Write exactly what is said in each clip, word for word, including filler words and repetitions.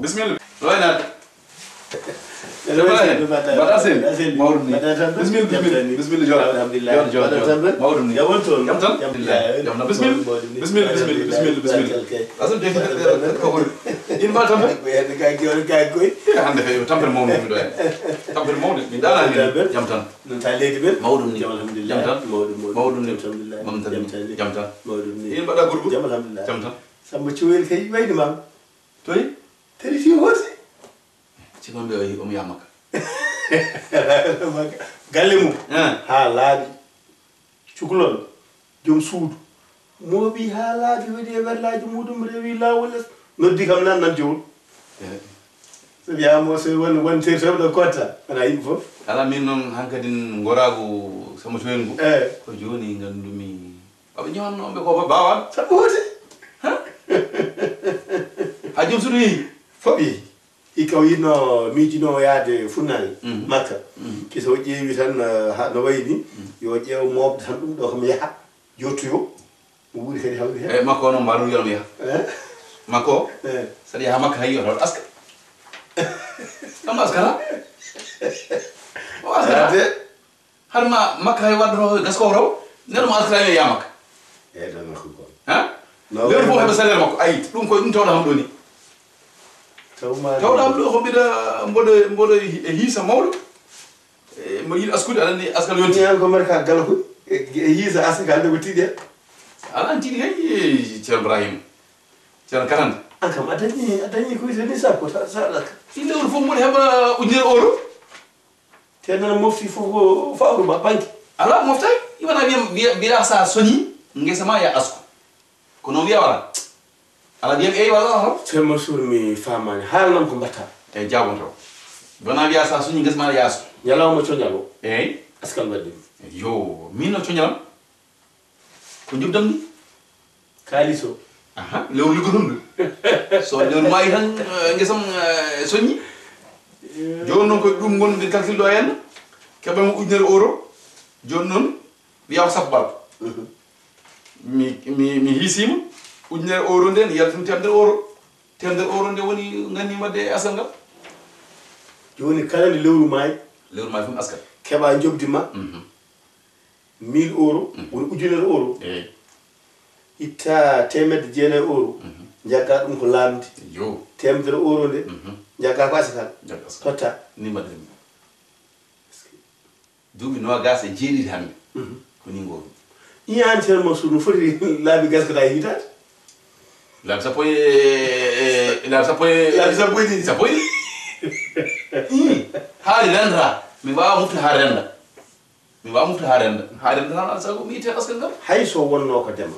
Bisimilla. Ɗo e naata. Mbaɗa sel. Mawɗum ni. Bisimilla, bisimilla, bisimilla, jooɗo. Alhamdulillah. Jooɗo, jooɗo, jooɗo. Mawɗum ni. Jam tan? Jam tan. Jam tan. Bisimilla. Bisimilla, bisimilla, bisimilla, bisimilla. Asan, jooɗo. Ko ɓuri. In mbaɗa tampere? Hannde kay, tampere mawɗo mi ɗo en. Tampere mawɗo. Min ɗaanani min. Jam tan. Noon ta leydi men? Mawɗum ni. Jam, alhamdulillah. Jam tan? Mawɗum, mawɗum. Mawɗum ni. Alhamdulillah. Mawɗum tan. Jam tan. Jam tan. Mawɗum ni. In mbaɗa groupe? Jam, alhamdulillah. Jam tan. Samba Cuwel kay wayde ma. Toy? Tari fi hooti. Siko mbiya o, omo yaha Makka. Galle mum. Eh. Haa laaɓi. Cukalel, joom suudu. Mooɓi haa laaɓi, waɗi e werlaaji muuɗum, rewi laawol les. Noddi kam nan, nan jowol. Eh. So wiyaama o, so won, won tertewɗo kotta, wona yimɓe fof. Alaa, min noon hankadi ngoraagu Samba Cuwel ngu. Eh. Ko jooni nganndumi. Aɓe ñawanno ɓe ko ba-, baawaɗo. Sabu hooti? Ha? Ha joom suudu yehi? Fof yehi. Hikka o yiɗno, miijino yaade funnaange, mhm, Makka. Mhm. Kisa o ƴeewi tan, eh, ha no wayi ni, mhm, yo ƴeew mooɓde tan ɗum ɗo kam yaha, yottoyo, mo wuuri kadi hawri heen. Eh, makko o noon mbaɗo wiya omo yaha. Eh? Makko o, eh, saɗa yaha Makka hay yo taw aska. Kam askata. O askata. Yaade. Har ma Makka hay waddoto gasko o raw, neɗɗo mo askata yo yaha Makka. Eeyi, ɗon makko ko. Ha? No lewru fof heɓa salaire makko. Ayi, ɗum koye ɗum tawɗa ham ɗo ni. Tawma tawɗa ham ɗo ko mbiɗa mboɗo, mboɗo e hiisa mawɗo. E, mboɗo yiɗi askude, aɗa anndi askal yonti. Ni an ko mbaɗata gala koy. E, e hiisa askal nde ko tiiɗe. Aɗa an tiiɗi kay, e, Ceerno Ibrahima. Ceerno Katande. An kam a dañi, a dañi koye to ni sa ko sa, sa alaka. Ɗi lewru fof mboɗo heɓa ujunere euro. Te nana mofti fof ko fawru ba banque. Alaa, moftay. Iwana wiya, wiya, wiya sa soñi ngesa ma ya asku. Ko noon wiya wala. Alaa, wiya eyi wala, wala. Ceerno Mansour, mi faamaani. Haalanam ko mbatta. Eyi, jaabon taw. Wona wiya sa soñi ngesa ma ya asku. Ñalawma coñal o. Eyi. Askal waɗi ɗum. Yo, min no coñal. Ko njubdam ni? Kaalis o. Aha, lewru liggotum ndu. So lewru maayi tan, eh, ngesam, eh, soñi. Jooni noon ko ɗum ngonmi calcul ɗo henna. Keɓanmi ujunere euro. Jooni noon, wiyaa ko sappo balɗe. Mhm. Mi, mi, mi hiisiima. Ujunere euro nde, mi yaltini teemedere euro. Teemedere euro nde woni nganni wadde e asal ngal. Jooni kala nde lewru maayi. Lewru maayi fof askal. Keɓa njobdi ma. Mhm. Mille euro, mhm, woni ujunere euro. Eyi. Itta teemedde jeenayi euro, mhm, njagga ɗum ko laamde. Yo. Teemedere euro nde, mhm, njagga ko asakal. Njagga asakal. Totta. Ni mbaɗirmi. Duuɓi noogaas e jeeɗiɗi hannde. Mhm. Ko ni ngoo ɗum. Iyan Ceerno Mansour no foti laabi gaskata e hitaande? Laabi sappo e, e, e, laabi sappo e, laabi sappo e ɗiɗi. Sappo e ɗiɗi. Ii, haali renndata. Mi waawa moftude haa rennda. Mi waawa moftude haa rennda. Haa rennda tan, alaa sago mi itte askal ngal. Hay so wonnoo ko ndema.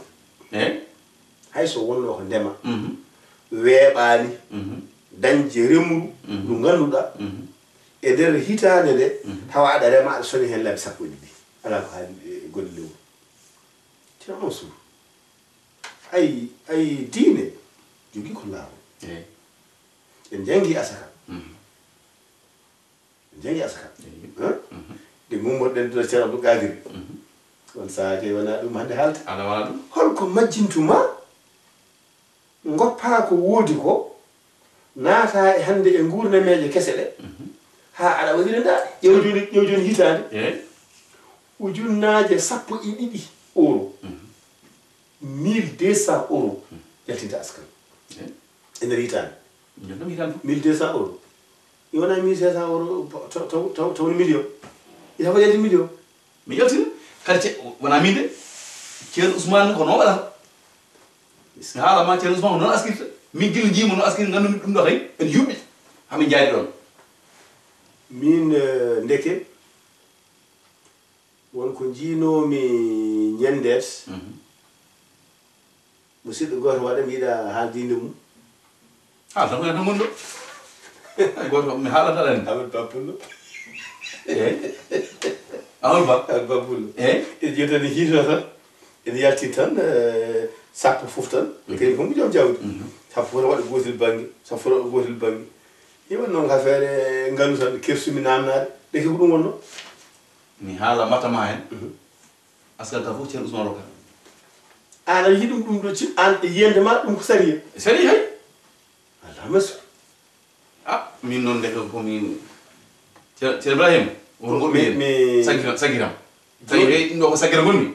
Eey. Hay so wonnoo ko ndema. Mhm. Weeɓaani. Mhm. Dañde remru, mhm, ndu ngannduɗaa, mhm, e nder hitaande nde, mhm, tawa aɗa rema, aɗa soñi heen laabi sappo e ɗiɗi. Alaa ko haali e golle lewru. Ceerno Mansour. Ay, ay diine jogii ko laawol. Eey. En njanngi asaka. Mhm. En njanngi asaka. Eey. Hein? Mhm. Nde ngummoɗen to Ceerno Abdou Kadiri. Mhm. On sahaa kay wonaa ɗum hannde haalta. Alaa, wonaa ɗum. Holko majjintuma? Ngoppaa ko woodi ko, naata e hannde e nguurnameeje kese ɗe, mhm, haa aɗa waɗira ndaaɗe. Ƴeew jooni, ƴeew jooni hitaande. Eey. Ujunnaaje sappo e ɗiɗi euro. Mhm. Mille deux cents euro, mhm, yaltinta askal. Eey. E nder hitaande. Min ɗum hitaande fof. Mille deux cents euro. Mi wona mille cinq cents euro, taw, taw, taw, taw million. Ina ko yalti million. Mi yaltina. Kadi ce-, wonaa min de. Ceerno Ousmane ko noon waɗata. Mi haala ma, Ceerno Ousmane ko noon askirta. Min gila njiimi noon askirta, nganndu-mi ɗum ɗo kay. En yuɓɓi. Hamin njaadi ɗoon. Min, eh, ndeke, won ko njiinoomi ñanndeet. Mhm. Musidɗo gooto waɗa mi yiɗa haaldiinde mum. Haal tan ko enen tan ngoni ɗo. Hay gooto mi haalata aɗa anndi. Amadou Ba Pullo. Eey. Amadou Ba. Amadou Ba Pullo. Eey. En ƴeewtani hiito tan. En yalti tan, eh, sappo fof tan. Mhm. Kadi fof ko joom jawdi. Mhm. Sappo fof tan waɗa gootel bannge. Sappo fof tan waɗa gootel bannge. Iwa noon ka feere ngalu tan kersumi namnaade. Ɗeke ko ɗum wonno? Mi haala mata ma hen. Askal ka fof Ceerno Ousmane Roka. Aan a yiɗi ɗum ɗo ci aan e yiyande ma ɗum ko sariya. Sariya hay. Allahumma salli. Ah, min noon ndeke ko min Ceer- Ceerno Ibrahim. Won goɗɗum mi- hen mi- Sagira sagiram. Sagira ɗum ɗo ko sagira gonmi.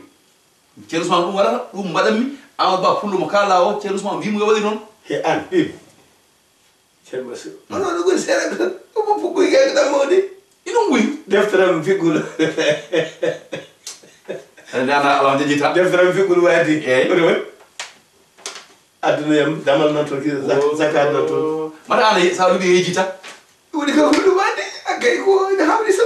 Ceerno Ousmane ɗum waɗata ɗum mbaɗanmi. Amadou Ba pullo mo kala o Ceerno Ousmane wimo yo waɗi noon. He aan ɓiɓ. Ceerno Basiru. Onon no goni seeɗa tan. Omo puggoy gayko ɗam mawde. Iɗum buy. Defteram figgol. Ndana ala jejita. Defteram figgol wadi. Eyyi. Kono woni aduna yam damal nan to ki zakat nan to. Mata ana sa lubi yejita. Woni ko ko ɗum wadi. Akay ko ina hawri sa.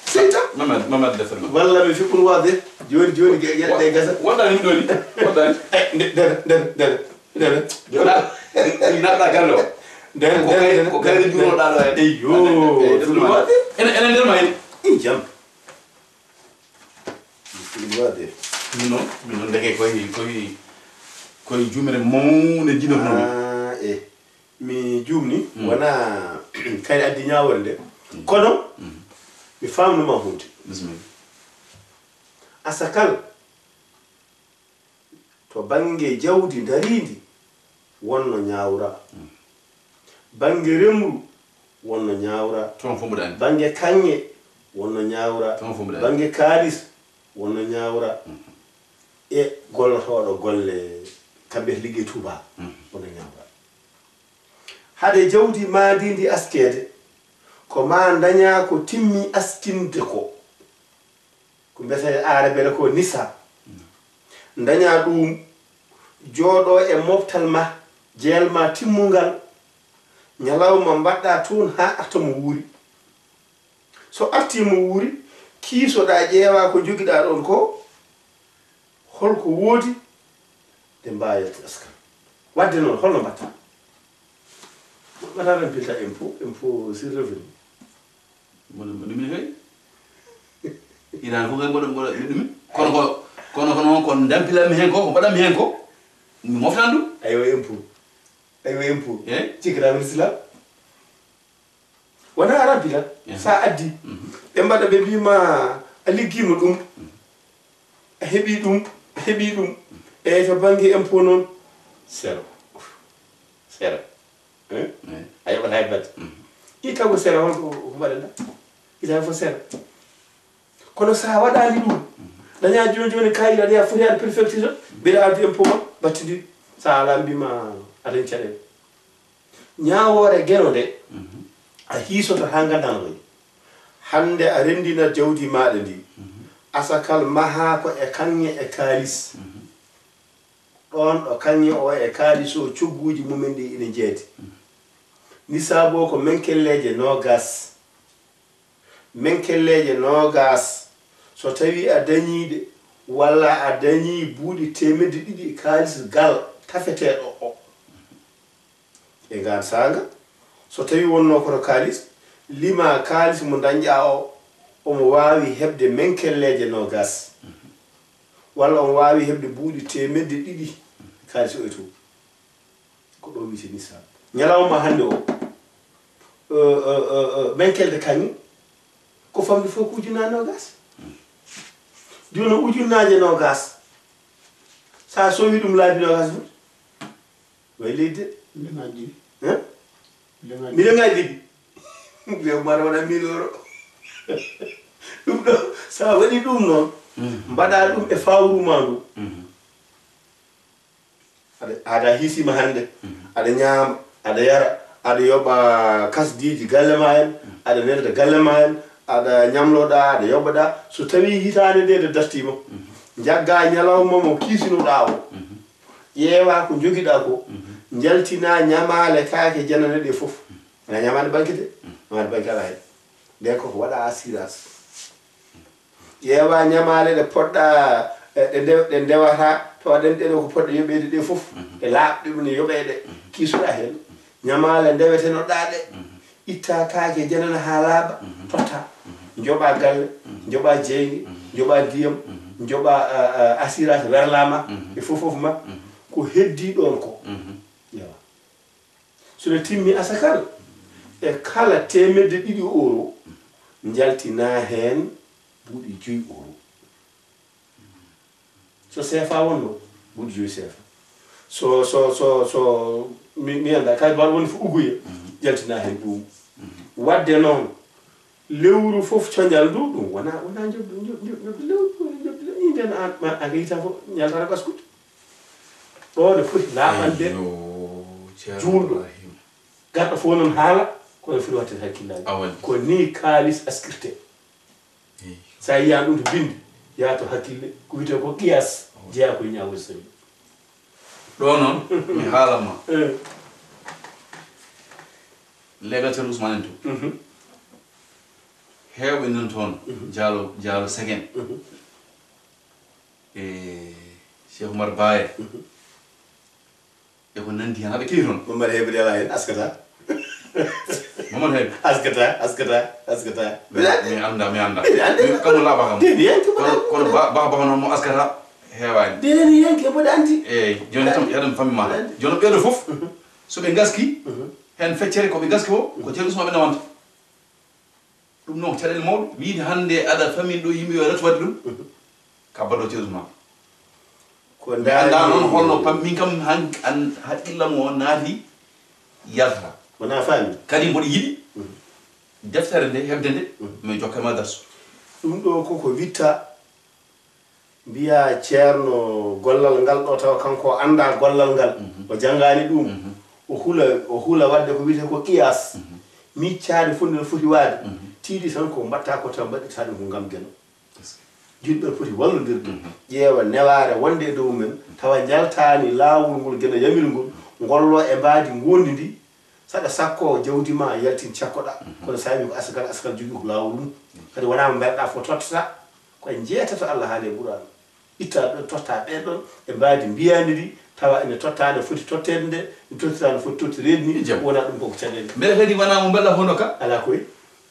Seyta. Mamad mamad defteram. Walla mi figgol wade. Joni joni ge- ge- ɗe gasa. Wonda ni ɗoni. Wonda ni. Nder nder nder. Ndene. Jona. Naɗɗa galle o. Ndene, ko ndene, kay ndene, ko kay ndene, juunoɗa ɗo e. Eyyo. Ene ene nder ma en. I jam. Ɗum waɗde. Min noon min noon ndeke koye koye koye jumere mawne jinotonomi. Ah, e mi juumni wona kay addi ñaawore nde kono mi faamnoma hunde. Bismilla. Asakal. To bannge jawdi ndariindi wonno ñaawra, bannge remru wonno ñaawra, toon fof mboɗo anndi. Bannge kaŋŋe wonno ñaawra, toon fof mboɗo anndi. Bannge kaalis wonno ñaawra, e gollotooɗo golle kamɓe to liggey Touba wonno ñaawra. Hade jawdi maa ndi ndi askeede ko maa ndañaa ko timmi askinde ko. Ko mbiyetee aarabere ko nisa. Ndañaa ɗuum, jooɗoo e moftal ma, jeel ma timmungal, ñalawma mbaɗɗaa toon haa arta mo wuuri. So artii mo wuuri, kiisoɗaa ƴeewaa ko njogiɗaa ɗoon ko, holko woodi, ɗe mbaawi yaltude askal. Waɗde noon, holno mbaɗtaa? Mbaɗaa tan pilta impôt, impôt sur revenu. Mboɗo mboɗo mine kay. Iran fof kay mboɗo mboɗo ɗumi. Kono ko kono ko noon ko ndampilanmi heen ko ko mbaɗanmi heen ko mi moftan ɗum. Aywa impôt. Aywa impôt. Eyi. Cikkiraa ko l'islam. Wonaa a rampilat. Ehe. So a addii. Mhm. Ɓe mbaɗa ɓe mbiima a liggiima ɗum. A heɓii ɗum, a heɓii ɗum. Eeyi, to bannge impôt noon, zéro. Zéro. Hein? Eeyi. A yoɓataa hay batte. Mhm. I taw ko zéro, hol ko ko mbaɗanɗaa? I taw ko zéro. Kono so a waɗaani ɗum, dañaa jooni jooni kaayit, aɗa yaha foti aɗa préfecture, mbiɗa addi impôt ma, battidi. So a alaa mbiima aɗa dañi caɗeele. Ñaawoore Geno nde, a hiisoto haa nganndaa no wayi. Hannde a renndinat jawdi maaɗa ndi. Asakal mahaa ko e kaŋŋe e kaalis. Ɗoon ɗo kaŋŋe o e kaalis o, cogguuji mumen ɗi ina njeedi. Nisaabo ko menkelleeje noogaas. Menkelleeje noogaas, so tawii a dañii ɗe, walla a dañii buuɗi teemedde ɗiɗi kaalis gal tafeteeɗo o. E ngaan saanga, so tawii wonnoo koto kaalis, limaa kaalis mo ndañɗaa o, omo waawi heɓde menkelleeje noogaas, walla omo waawi heɓde buuɗi teemedde ɗiɗi kaalis o e to. Ko ɗo wiyetee nisaab. Ñalawma hannde o, menkelde kaŋŋe, ko famɗi fof ko ujunnaaje noogaas. Jooni noon, ujunnaaje noogaas, so a soowii ɗum laabi noogaas fof, way leydi de. Million ŋaaji ɗiɗi. Hein? Million ŋaaji Million ŋaaji ɗiɗi. Ɓe mbaɗa waɗa mille euro. Ɗum ɗo, so a waɗii ɗum noon, mbaɗaa ɗum e fawru maa ndu. Aɗa, aɗa hiisiima hannde, aɗa ñaama, aɗa yara, aɗa yoɓa kasdiiji galle maa en, aɗa nelda galle maa en, aɗa ñamloɗaa, aɗa yoɓoɗaa. So tawii hitaande nde nde dartiima, njaggaa ñalawma mo kiisinoɗaa o, ƴeewaa ko njogiɗaa ko, njaltinaa ñamaale kaake janane ɗe fof. Alaa ñamaande banque de, ñamaande banque alaa heen. Ndeen ko ko waɗaa assurance. Ƴeewaa ñamaale ɗe poɗɗaa, e, ɗe ndew-, ɗe ndewata, tawa ɗen ɗee ɗoo ko poɗɗe yoɓeede ɗee fof, ɗe laaɓɗe ɗum ne yoɓee ɗe, kiisoɗaa heen. Ñamaale ndewetenoɗaa ɗe, ittaa kaake janana haa laaɓa, tottaa. Njoɓaa galle, njoɓaa jeynge, njoɓaa ndiyam, njoɓaa, a, a, assurance werlaama, e fof fof ma, ko heddii ɗoon ko. Ewa. So ɗe timmi asakal, E kala teemedde ɗiɗi euro, njaltinaa heen buuɗi joyi euro. So seefa wonno, buuɗi joyi seefa. So, so, so, so, mi, mi annda, kay mbaɗa woni fof uguye, njaltinaa heen ɗum. Waɗde noon, lewru fof coñal ndu, ɗum wona, wona njoɓdi, njoɓdi, njoɓdi lewru, njoɓdi lewru, njoɓdi lewru, nden an, ma, a gayta fof, ñaltara ɓaskude. Ɗo ne foti laaɓande juulɗo. Garɗo fof noon haala, kono foti waɗde hakkillaaji. Ko ni kaalis askirte. Sa yiyan ɗum to bindi, yaa to hakkille, ko wiyetee ko qiyas, jeyaa ko e ñaawol sariya. Ɗo noon, mi haalan ma. Eh. Legal Ceerno Ousmane en to. Mhm. Heewɓe nan toon, Jaalo, Jaalo Segen. Mhm. E Cheikh Oumar Baye. Mhm. E ko nanndi heen, aɓe kewi toon. Mamadou Heɓe Dela heen, askata. Mamadou Heɓe. Askata, askata, askata. Mi, mi annda, mi annda. Mi annda. Mi kam laaɓa kam. Deni yanke mboɗo kono, anndi. Kono ba, ba, ba noon mo askata heewaani. Deni yanke mboɗo anndi. Eeyi, jooni tan, eɗen fammi maɗa. Mboɗo anndi. Jooni ɓeeɗo fof, so ɓe ngaski, heen feccere ko ɓe ngaski o, ko Ceerno Ousmane ɓe nawanta. Ɗum noon ko caɗeele mawɗe. Wiide hannde aɗa famini ɗo yimɓe yo ratu waɗde ɗum. Ka baɗɗo Ceerno Ousmane. Ko mi anndaa noon holno pam-, min kam han-, an, haqqillam o naati yaltata. Wona faami. Kadi mboɗo yiɗi deftere nde, heɓde nde, mi jokka ma darsu. Ɗum ɗo koko witta, mbiya ceerno gollal ngal ɗo tawa kanko o anndaa gollal ngal, o janngaani ɗum, o hula, o hula waɗde ko wiyetee ko qiyas, miccaade fof nde no foti waade, tiiɗi tan ko mbaɗta ko tawa mbaɗirta ɗum ko ngam geno. Yimɓe foti wallodirde, ƴeewa newaare wonde e dow mum en, tawa njaltaani laawol ngol geno yamiri ngol, ngollo e mbaadi ngondi ndi, saɗa sakko jawdi ma yaltin cakkoɗa, kono sa wi ko askal, askal jogii ko laawol mum. Kadi wonaa mo mbaɗɗa fof tottata, ko en jeetata Allah haali e Qur'an. Itta ɗo totta ɓe ɗon e mbaadi mbiyaandi ndi, tawa ene totta no foti totteede nde, ne tottita no foti tottireede ni, wona ɗum koko caɗeele. Mbele kadi wonaa mo mbaɗɗa fof no ka? Alaa koy.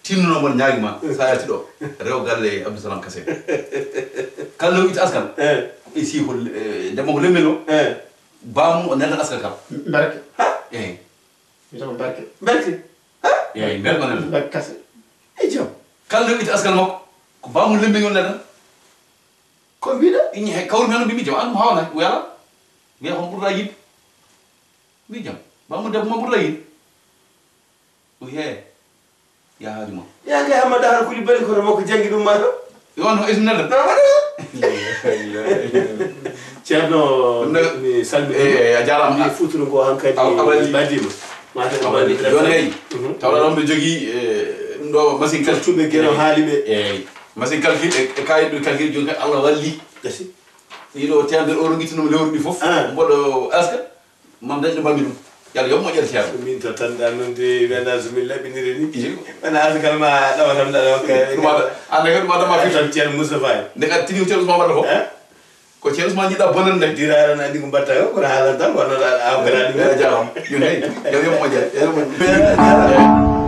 Tinno noon mboɗo ñaagi ma, sa arti ɗo, rew galle Abdou Salam Kase. Kala no itta askal, eh, e si ko, eh, ndema ko lemmel o, eh, baamu o nelda askal kam. Mbarke. Ha? Eh. Mi tawa mbarke. Mbarke. Ha? Eh, mbarke o nelda. Mbarke Kase. E jam. Kala no itta askal makko, ko baamu lemmel o nelda. Ko mbiɗa? Iñi he kawri men o mbi mi jam, an mo hawana, o yala. Mbiya ko ɓurɗa yiɗde. Mbi jam. Baamu debbo ma ɓurɗa yiɗde. O he. Ya haaju ma. Ya nge Hamada Hankuli bari kono makko jangi ɗum ma ɗo. Yo on isnada. Ceerno, mi salmini. Eh, a jarama. Mi futuro ngo hankadi badima. Mata en mbaɗi jooni kay. Tawɗa ɗon ɓe jogii, eh, ɗum ɗo machine calcul. Tuɓe geno haali ɓe. Eyi. Machine calcul e, e kayit ɗo calcul jooni kay Allah walli. Gasi. Ɗiɗo temedere euro gittunomi lewru ndi fof. Ah. Mboɗo aska. Mam dañɗo mami ɗum. Yalla yoɓ moƴƴere ceerno. Min to tan ɗan noon de wena so min laɓinire ni. Iyo. Wona aska ma ɗawa tan ɗaɗa hokka. Ɗum ada, anda kadi ɗum ada ma fi tan ceerno Moustapha. Nde kadi tigi ceerno Ousmane waɗa fof. Eh? Ko ceerno Ousmane jiɗa bonan nde. Dira aɗa andi ko mbatta ko, kono haalan tan wonno a, a, a, a, a, a, jarama. Yo ney, yo yoɓ moƴƴere. Yo yoɓ moƴƴere.